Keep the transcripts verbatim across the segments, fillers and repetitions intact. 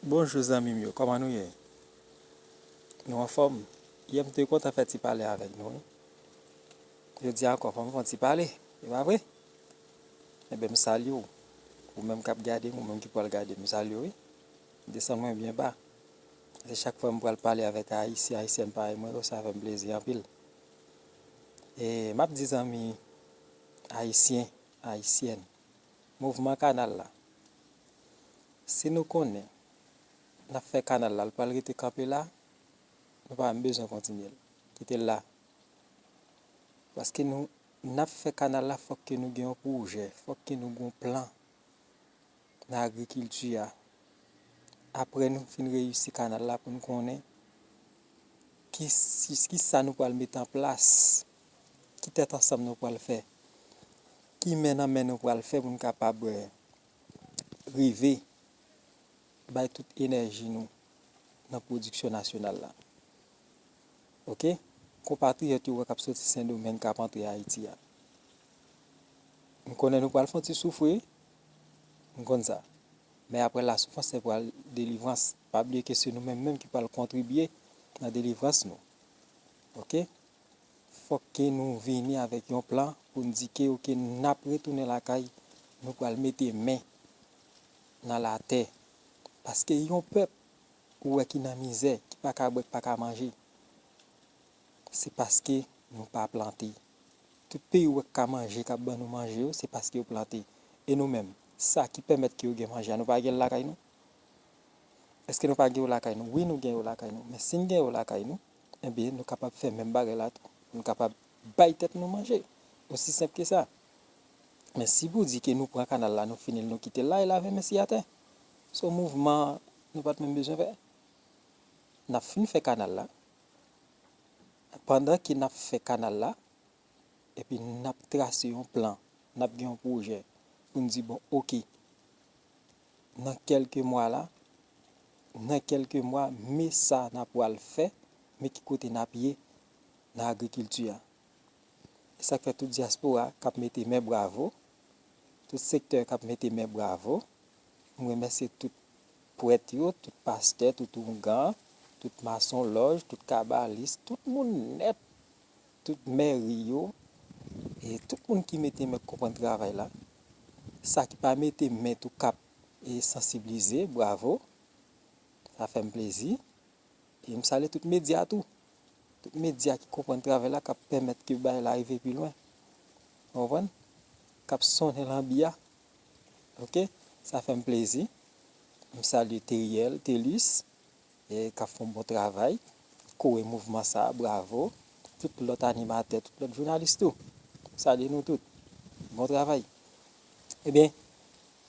Bonjou zanmi m yo, kòman nou ye? Nou anfòm? Yè m te kontan fè ti pale avèk nou, wi. Jodi a ankò, fò m fè yon ti pale, e pa vre? Enben, m salye w. Ou menm k ap gade m, ou menm ki pral gade m, m salye w, wi. Desann mwen byen ba. Se chak fwa m pral pale avèk Ayisyen, Ayisyèn parèy mwen yo, sa fè m plezi anpil. E m ap di zanmi Ayisyen, Ayisyèn, mouvman kanal la, si nou konnen n ap fè kanal la, l pral rete kanpe la, nou pa menm bezwen kontinye l. Kite l la. Paske nou, n ap fè kanal la, fòk ke nou gen yon pwojè, fòk ke nou gen yon plan nan agrikilti a. Apre nou fin reyisi kanal la, pou nou konnen ki, ki sa nou pral mete an plas, ki tèt ansanm nou pral fè, ki men nan men nou pral fè pou nou kapab, eh, rive bay tout enèji nou nan pwodiksyon nasyonal la. Oke? Konpatriyòt yo wè k ap soti Sendomeng k ap antre Ayiti a. M konnen nou pral fè yon ti soufri, wi. M konn sa. Men apre lasoufrans, se pral delivrans. Pa bliye ke se nou menm menm ki pral kontribye nan delivrans nou. Oke? Fòk ke nou vini avèk yon plan pou n di ke, oke, n ap retounen lakay, nou pral mete men nan latè. Paske yon pèp ou wè ki nan mizè, ki pa ka bwè, ki pa ka manje, se paske nou pa plante. Tout peyi ou wè k ka manje, k ap ban nou manje yo, se paske yo plante. E nou menm, sa ki pèmèt ke yo gen manje a, nou pa gen l lakay nou? Èske nou pa gen yo lakay nou? Wi, nou gen yo lakay nou. Men si n gen yo lakay nou, enben, nou kapab fè menm bagay la tou. Nou kapab bay tèt nou manje. Osi senp ke sa. Men si pou di ke nou pran kanal la, nou fini l, nou kite l la, e lave men si atè. Se yon mouvman nou pa t menm bezwen fè. N ap fin fè kanal la. Pandan ke n ap fè kanal la, epi n ap trase yon plan, n ap gen yon pwojè pou n di, bon, oke, nan kèlke mwa la, nan kèlke mwa, men sa n ap pral fè, men ki kote n ap ye nan agrikilti a. E sa k fè tout dyaspora k ap mete men bravo, tout sektè k ap mete men bravo. M remèsye tout pwèt yo, tout pastè, tout oungan, tout mason lòj, tout kabalis, tout moun nèt, tout mèri yo, e tout moun ki mete men k konprann travay la. Sa ki pa mete men tou k ap, e, sansiblize, bravo. Sa fè m plezi. E m salye tout medya tou. Tout medya ki konprann travay la, k ap pèmèt ke bagay la rive pi lwen. Ou konprann? K ap sonnen lanbi a. Oke? Sa fè m plezi. M salye Teriel, Telis, e k ap fè yon bon travay. Kore mouvman sa a, bravo. Tout lòt animatè, tout lòt jounalis tou. M salye nou tout. Bon travay. Ebyen,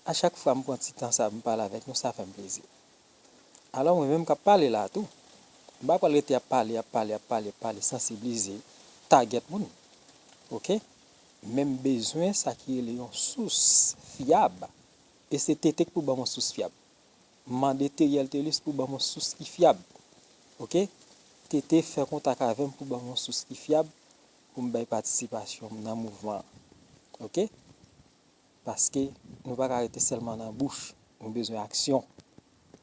a chak fwa m pran ti tan sa, m pale avèk nou, sa fè m plezi. Alò, mwen menm k ap pale la a tou, m pa pral rete ap pale, ap pale, ap pale, ap pale, sansiblize, tagèt moun. Oke? Men m bezwen sa ki rele yon sous fyab. E se T T k pou ban m yon sous fyab. M mande Teriel Telis pou ban m yon sous ki fyab. Oke? T T fè kontak avè m pou ban m yon sous ki fyab pou m bay patisipasyon m nan mouvman an. Oke? Paske nou pa ka rete sèlman nan bouch, nou bezwen aksyon.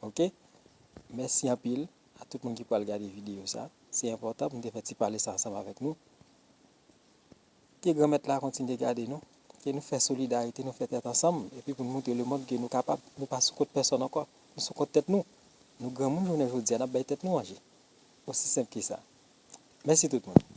Oke? Mèsi anpil a tout moun ki pral gade videyo sa. Se enpòtan pou m te fè ti pale sa ansanm avèk nou. Ke Granmèt la kontinye gade nou. Ke nou fè solidarite, nou fè tèt ansanm. Epi pou nou montre lemonn ke nou kapab. Nou pa sou kont pèsonn ankò. Nou sou kont tèt nou. Nou granmoun jounen jodi a, n ap bay tèt nou manje. Osi senp ke sa. Mèsi tout moun.